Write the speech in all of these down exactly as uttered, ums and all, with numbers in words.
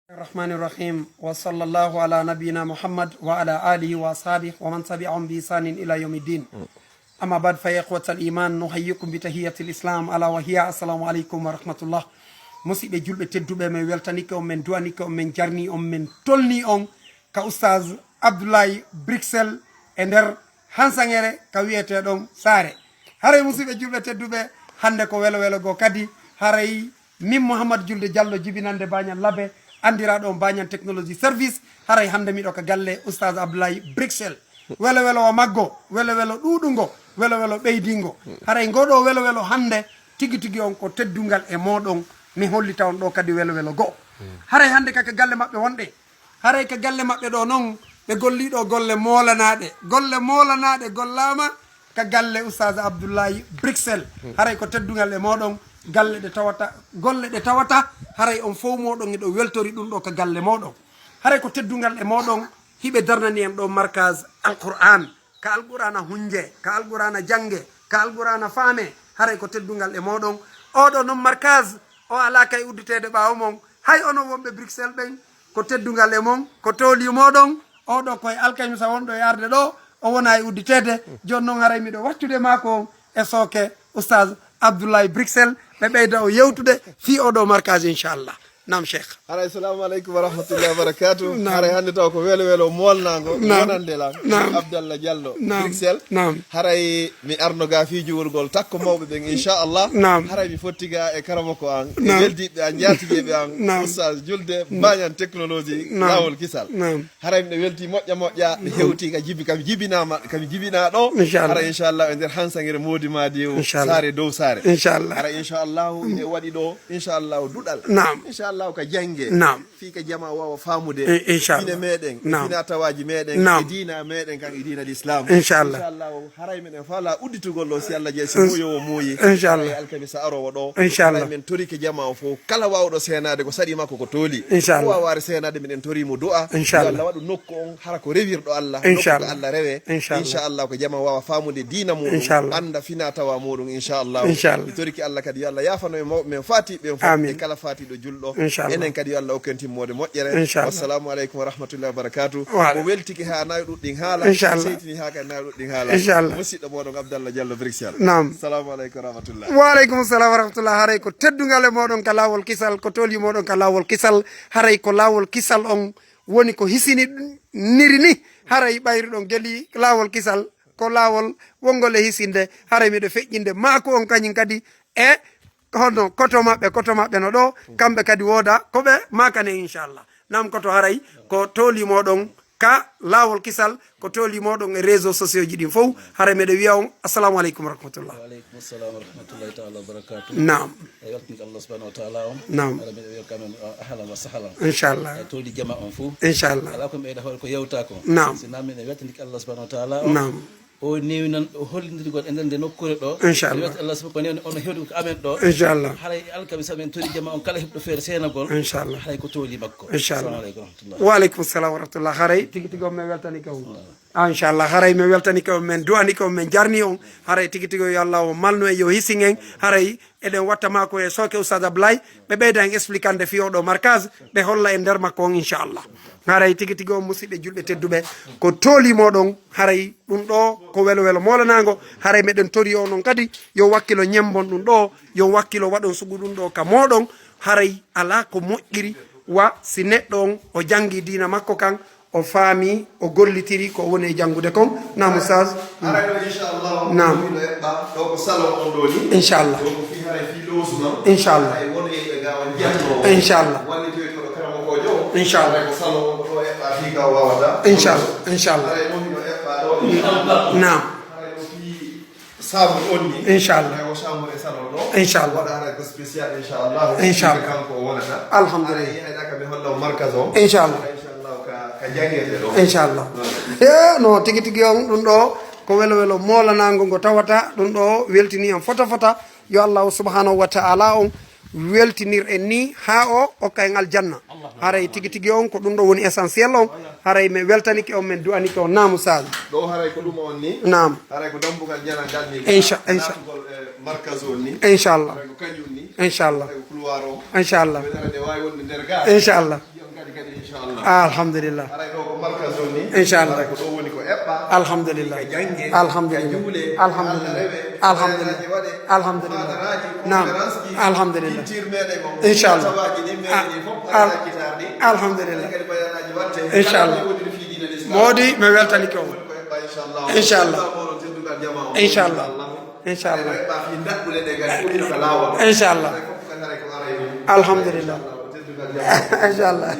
الرحمن الرحيم، وصلى الله على نبينا محمد وعلى آله وأصحابه ومن تبعهم بإحسان إلى يوم الدين. أما بعد، فيا إخوة الإيمان، نحييكم بتحية الإسلام، ألا وهي السلام عليكم ورحمة الله. Musidɓe julɓe tedduɓe, min weltanike on, min du'anike on, min jarni on, min tolni on ka Oustaz Abdoulaye Bruxelles e nder Hansangere ka wi'eteɗon Saare. Haray musidɓe julɓe tedduɓe, hannde ko welo welo goo kadi. Haray min Mouhammad Julde Diallo, jibinande Bañal Labe, anndiraaɗo on Bañal Technology Service. Haray hannde miɗo ka galle Oustaz Abdoulaye Bruxelles. Welo welo wa maggo, welo welo ɗuuɗungo, welo welo ɓeydingo. Haray ngoo ɗoo welo welo hannde, tigi tigi on ko teddungal e mooɗon, mi hollita on ɗoo kadi welo welo goo. Haray hannde ka, ka galle maɓɓe wonɗen. Haray ka galle maɓɓe ɗoo non, ɓe gollii ɗoo golle moolanaaɗe. Golle moolanaaɗe gollaama ka galle Oustaz Abdoulaye Bruxelles. Haray ko teddungal e mooɗon, galle ɗe tawata, golle ɗe tawata, haray on fow mooɗon eɗo weltori ɗum ɗoo ka galle mooɗon. Haray ko teddungal e mooɗon, hiɓe darnani en ɗoo markaz Alqur'an. Ka Alqur'ana hunje, ka Alqur'ana jange, ka Alqur'ana faame, haray ko teddungal e mooɗon. Oo ɗoo non markaz, o alaa kay udditeede ɓaawo mon. Hay onon wonɓe Bruxelles ɓen, ko teddungal e mon, ko tooli mooɗon. Oo ɗoo ko e alkamisa wonɗo e arde ɗoo, o wona e udditeede. Jooni non haray miɗo waccude maako on e sooke Oustaz Abdoulaye Bruxelles, ɓe ɓeyda o yewtude fii oo ɗoo markaz, inchallah. Naam, Cheikh. Haray, assalamu aleykum wa rahmatullahi wa barakatuh. Naam. Haray hannde taw ko welo welo moolnaango Naam. wonande lan. Naam. Abdallah Diallo, Naam. Bruxelles. Naam. Haray mi arno ga fii juwolgol takko mawɓe ɓen, inchallah. Naam. Haray mi fotti ga e karamoko an, e Naam. weldiiɓe an, njaatigeeɓe an, Naam. Oustaz Julde, Bañan Technology, Naam. Laawol Kisal. Naam. Haray miɗo welti moƴƴa moƴƴa, mi hewti ka jibi, kam jibinaama, kam jibinaa ɗoo. Inchallah. Haray inchallah e nder Hansangere Moodi Maadi o, Inchallah. Saare dow Saare. Inchallah. Haray inchallah ine waɗi ɗoo, inchallah duɗal. Naam. Inchallah ka jange. Naam. Fii ka jama waawa faamude I-, inchallah. Fine meɗen, Naam. fina tawaaji meɗen, Naam. e diina meɗen kan e diina l'islam. Inchallah. Inchallah, haray meɗen fala udditugol ɗoo si Allah jaɓi, si Ins-, muuyowo muuyi. Inchallah. Haray alkamisa aroowo ɗoo. Inchallah. Haray men torike jama o fow. Kala waawɗo seenaade ko saɗi makko ko tooli. Inchallah. Ko waawaare seenaade meɗen tori mo du'a. Inchallah. Yo Allah waɗu nokku on hara ko rewirɗo Allah, nokku Inchallah. ko Allah rewe. Inchallah. Inchallah ko jama waawa faamude diina muɗum, Inchallah. annda fina tawa muɗum, inchallah. Inchallah. Mi torike Allah kadi yo Allah yaafano e mawɓe men faatiɓe ɓen fof, Amin. e kala faatiɗo julɗo. Inchallah. Enen kadi yo Allah okken timmoode moƴƴere. Inchallah. Wassalamu aleykum wa rahmatullahi wa barakatuh. Wa aleykum. O weltike haa nawi ɗuɗɗin haala. Inchallah. Seytini haa kadi nawi ɗuɗɗin haala. Inchallah. Musidɗo moɗon Abdallah Diallo Bruxelles. Naam. Assalamu aleykum wa rahmatullah. Wa aleykum salam wa rahmatullah. Haray ko teddungal e moɗon ka laawol kisal, ko tooli moɗon ka laawol kisal. Haray ko laawol kisal on woni ko hisiniri ni. Haray ɓayruɗon geli laawol kisal, ko laawol wongol e hisinde. Haray miɗo feƴƴinde maako on kañum kadi e hono koto maɓɓe, koto maɓɓe no ɗoo, kamɓe kadi wooda ko ɓe maakane, inchallah. Naam, koto haray ko tooli moɗon ka laawol kisal, ko tooli moɗon e réseaux sociaux ji ɗin fow. Haray meɗe wiya on, assalamu aleykum wa rahmatullah. Wa aleykum assalam wa rahmatullahi taala wa barakatuh. Naam. E weltanike Allah subhanahu wa taala on. Naam. Haray meɗe wiya kamen, uh, ahlan wa sahlan. Inchallah. E tooli jama on fow. Inchallah. Alaa ko mi ɓeyda hoore ko yewta ko. Naam. Si naam, miɗen weltanike Allah subhanahu wa taala on. Naam. O newinan, o hollindirgol e nder nde nokkuure ɗoo. Inchallah. Wiyata Allah subhanahu, ko newni ono hewti ko amen ɗoo. Inchallah. Haray alkamisa men tori jama on kala heɓɗo feere seenagol. Inchallah. Haray ko tooli makko. Inchallah. Assalamu aleykum wa rahmatullah. Wa aleykum salam wa rahmatullah. Haray tigi tigi on men weltanike on. Ah, inchallah. Haray men weltanike on, men du'anike on, men jarni on. Haray tigi tigi on yo Allah o malnu en, yo hisin en. Haray eɗen watta maako e sooke Oustaz Ablaye. Ɓe ɓeyda en explicande fii oo ɗoo markaz. Ɓe holla en nder makko on, inchallah. Haray tigi tigi on, musiɓɓe julɓe tedduɓe, ko tooli moɗon, haray ɗum ɗoo ko welo welo moolanaango. Haray meɗen tori onon kadi, yo wakkilo ñembon ɗum ɗoo, yo wakkilo waɗon sugu ɗum ɗoo ka moɗon. Haray alaa ko moƴƴiri wa si neɗɗo on o janngi diina makko kan, o faami, o gollitiri ko woni e janngude kon. Naam, Oustaz. Haray ɗoo, inchallah, Naam. Ɗo eɓɓa, ɗo ko salon on ɗoo ni. Inchallah. Ɗo ko fii haray fii logement. Inchallah. Haray woni e ɓe gawa janngo. Inchallah. Wallitoyto ɗo karamokoojo. Inchallah. Haray ko salon on ɗo eɓɓa fii ka wawata. Inchallah, inchallah. Haray mo hino eɓɓa ɗo, inchallah. Naam. Haray ɗo fii chambre on ni. Inchallah. Haray o chambre e salon ɗo. Inchallah. Waɗa haray ko spécial, inchallah. Inchallah. Kanko o wonata. Alhamdulillah. Haray yiɗa ka mi holla o markaz on. Inchallah. Inchallah ka, ka jangete ɗo. Inchallah. Naam. E no tigi tigi on ɗum ɗo ko welo welo moolanaango ngo tawata ɗum ɗo weltini en fota fota. Yo Allahu subhanahu wa ta'ala on weltinir en ni haa o okka en aljanna. Haray tigi tigi on ko ɗum ɗo woni essentiel on. Haray men weltanike on, men du'anike on. Naam, Oustaz. Ɗo haray ko ɗum on ni. Naam. Haray ko dambugal janal ngal ni. Incha-, incha-, Naatugol e markaz on ni. Inchallah. Haray ko kañum ni. Inchallah. Haray ko couloir on. Inchallah. Men ara nde waawi wonde nder gaa. Inchallah. Alhamdulillah. Haray ɗo ko markaz on ni. Inchallah. Haray ko ɗo woni ko eɓɓa. Alhamdulillah. Ka jannge, alhamdulillah, ka juule, alhamdulillah, Allah rewe, alhamdulillah, bayanaji waɗe, alhamdulillah, muhadaraaji, naam, conférence ji, alhamdulillah, culture meɗen on, inchallah, fatawaji ɗin meɗen ɗin fof, alhamdulillah, alhamdulillah, kadi bayanaji waɗte. Inchallah. Kala ko woni fii diina Islam. Moodi, mi weltanike on. Ko eɓɓa, inchallah. Inchallah. Inchallah. Inchallah. Inchallah. Alhamdulillah. Inchallah.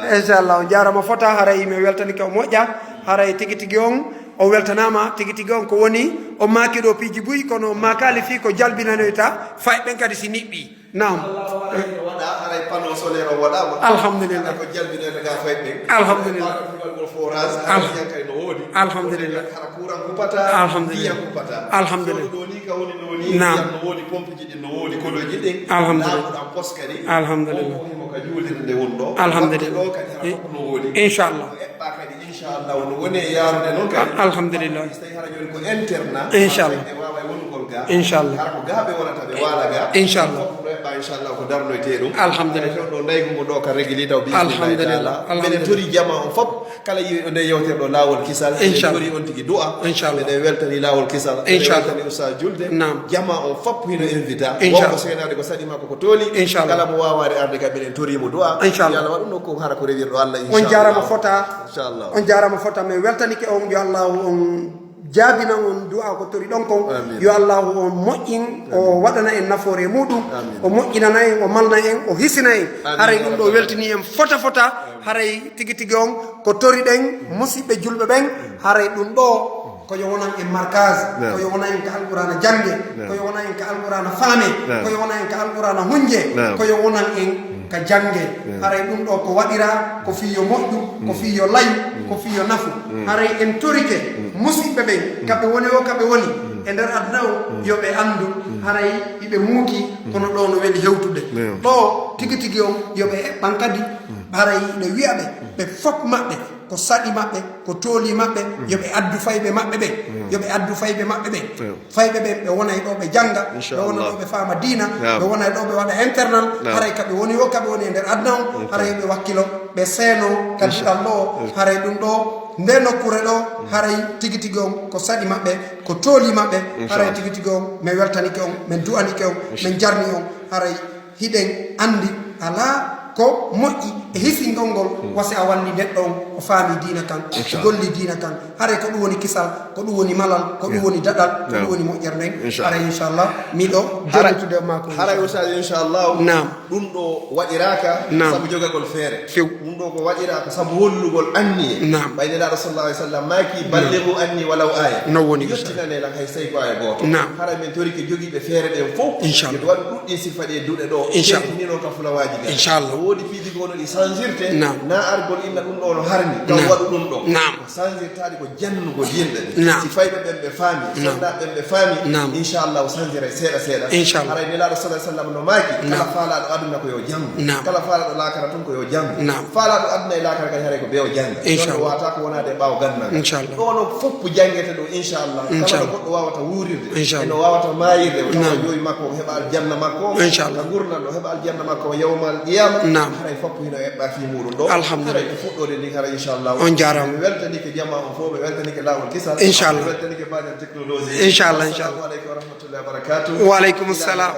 Inchallah. On jaarama fota, haray mi weltanike o moƴƴa, haray tigi tigi on, o weltanama tigi tigi on ko woni, o maaki ɗo piiji buy, kono o maakaali fii ko jalbinanoyta, fay ɓen kadi si niɓɓi. Naam. Allahu akbar, waɗa, haray panneau solaire o waɗama. Alhamdulillah. Ko jalbinede ga fay ɓen. Alhamdulillah. Haray forage, haray Al- yankay no woodi. Alhamdulillah. Hara courant kuppata, alhamdulillah, ndiyam kuppata. Alhamdulillah. Ɗo ni ka woni ɗo ni, naam, ndiyam no woodi, pompe ji ɗin no woodi, koɗoji ɗin. Alhamdulillah. Laamu ɗam poskani. Alhamdulillah. On ko himo ka juulirde won ɗo. Alhamdulillah. Ɗo kadi hara fof no woodi. Inchallah. Ko eɓɓa kadi, inchallah, no woni e yaarude noon kadi. Al-, alhamdulillah. So tawi hara jooni ko internat, inchallah, ɓe waaway wonugol ga. Inchallah. Hara ko ga ɓe wonata, ɓe waala ga. Inchallah. Fof no eɓɓa, inchallah, ko darnoytee ɗum. Alhamdulillah. Hay fewndo ndaygu ngu ɗo ka regili taw, bi ismillahi taala. Alhamdulillah. Mbeɗen tori jama on fof. Kala yiiɗo nde yewtere ɗo, Laawol Kisal, inchallah, eɗen tori on tigi du'a. Inchallah. Eɗen weltani Laawol Kisal, eɗen, inchallah, weltani Oustaz Julde. Naam. Jama on fof hino invita. Inchallah. Wonko seenaade ko saɗi makko ko tooli. Inchallah. Kala mo waawaade arde kam, eɗen tori mo du'a. Inchallah. Yo Allah waɗu nokku on hara ko rewirɗo Allah, inchallah. On jaarama fota. Inchallah. On jaarama fota, mi weltanike on, yo Allahu on jaabina on du'a ko tori ɗon kon. Amin. Yo Allahu on moƴƴin, o, amin, waɗana en nafoore e muɗum. Amin. O moƴƴinana en, o malna en, o hisina en. Amin. Haray ɗum ɗo weltini en fota fota. Haray tigi tigi on ko tori ɗen, musiɓɓe julɓe ɓen, haray ɗum ɗo ko yo wonan en markaz, naam, ko yo wonan en ka Alqur'aana jannge, naam, ko yo wonan en ka Alqur'aana faame, naam, ko yo wonan en ka Alqur'aana hunje, naam, ko yo wonan en ka jannge. Naam. Haray ɗum ɗo ko waɗira ko fii yo moƴƴu, ko, mm, fii yo lay, mm, ko fii yo nafu. Mm. Haray en torike, mm, musiɓɓe ɓen, mm, ka ɓe woni o, ka ɓe woni, mm, e nder aduna o, mm, yo ɓe anndu, mm, haray hiɓe muuki, mm, kono ɗo no weli hewtude. Naam. Ɗo tigi tigi on yo ɓe eɓɓan kadi, mm, haray hiɗo wi'a ɓe, mm, ɓe fof maɓɓe ko saɗi maɓɓe, ko tooli maɓɓe, mm, yo ɓe addu fayɓe maɓɓe ɓe, mm, yo ɓe addu fayɓe maɓɓe ɓe. Mm. Fayɓe ɓen, ɓe wonay ɗo ɓe jannga, ɓe wona ɗo ɓe faama diina, naam, ɓe wonay ɗo ɓe waɗa internal, naam, haray ka ɓe woni o, ka ɓe woni e nder aduna on, ok, haray ɓe wakkilo, ɓe seeno ka, incha-, duɗal ɗo, ok, haray ɗum ɗo, nde nokkure ɗo, mm, haray tigi tigi on ko saɗi maɓɓe, ko tooli maɓɓe, incha-, haray tigi tigi on, min weltanike on, min du'anike on, incha-, min jarni on, haray hiɗen anndi alaa ko moƴƴi e hisingol ngol, mm, wasi a walli neɗɗo on, o faami diina kan, o, inchallah, golli diina kan. Haray ko ɗum woni kisal, ko ɗum woni malal, ko ɗum, yeah, woni daɗal, ko ɗum, yeah, woni moƴƴere nden. Inchallah. Haray inchallah, miɗo, haray, jonnitude e maako, haray inchallah. Ustaz, inchallah. Naam. Ɗum ɗo waɗiraaka, naam, sabu jogagol feere. Few. Ɗum ɗo ko waɗiraaka sabu hollugol anniye. Naam. Ɓay Nelaaɗo sallallahu alayhi wa sallam maaki, naam, "Ballighu anni walaw aya." No woni, ustaz. Yottinane lan hay sey ko aya gooto. Naam. Haray min torike jogiiɓe feere ɗen fof. Inchallah. Yo ɓe waɗu ɗuɗɗi sifa ɗe duɗe ɗo. Inchallah. Ɓeydi ni noon ka fulawaaji ga. Inchallah. No woodi piiji ko no ɗi sanzirte. Naam. Na argol inna ɗum ɗo no harmi. Taw, naam, waɗu ɗum ɗo. Naam. Ko sanzirtaaɗi ko jannugol yimɓe ɓe. Naam. Si fayɓe ɓen ɓe faami, naam, sennaaɓe ɓen ɓe faami, naam, inchallah o sanziray seeɗa seeɗa. Inchallah. Haray Nelaaɗo sallallahu alayhi wa sallam no maaki, kala, naam, faalaaɗo aduna ko yo janngu. Naam. Kala faalaaɗo laakara tun ko yo janngu. Naam. Faalaaɗo aduna e laakara kadi haray ko ɓe o jannga. Inchallah. Ɗon o waawata ko wonaade e ɓaawo ganndal. Inchallah. Ɗo no fof janngete ɗo, inchallah. Inchallah. Kala no goɗɗo waawata wuurirde, inchallah, e no waawata maayirde, o tawa, naam, joomi makko o heɓa aljanna makko. Inchallah. Ka ngurndan o heɓa aljanna makko o yawmal qiyama. Naam. Haray fof hino eɓɓa fii muɗum ɗo. Alhamdulillah. Haray ko fuɗɗoode ndin haray inchallah. On jaaraama. Mi weltanike jamaa on fof, mi weltanike Laawol Kisal. Inchallah. Mi weltanike Bañal Technologie. Inchallah, inchallah. Assalamu aleykum wa rahmatullahi wa barakatuh. Wa aleykum salam.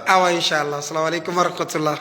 Awa, inchallah. Assalamu aleykum wa rahmatullah.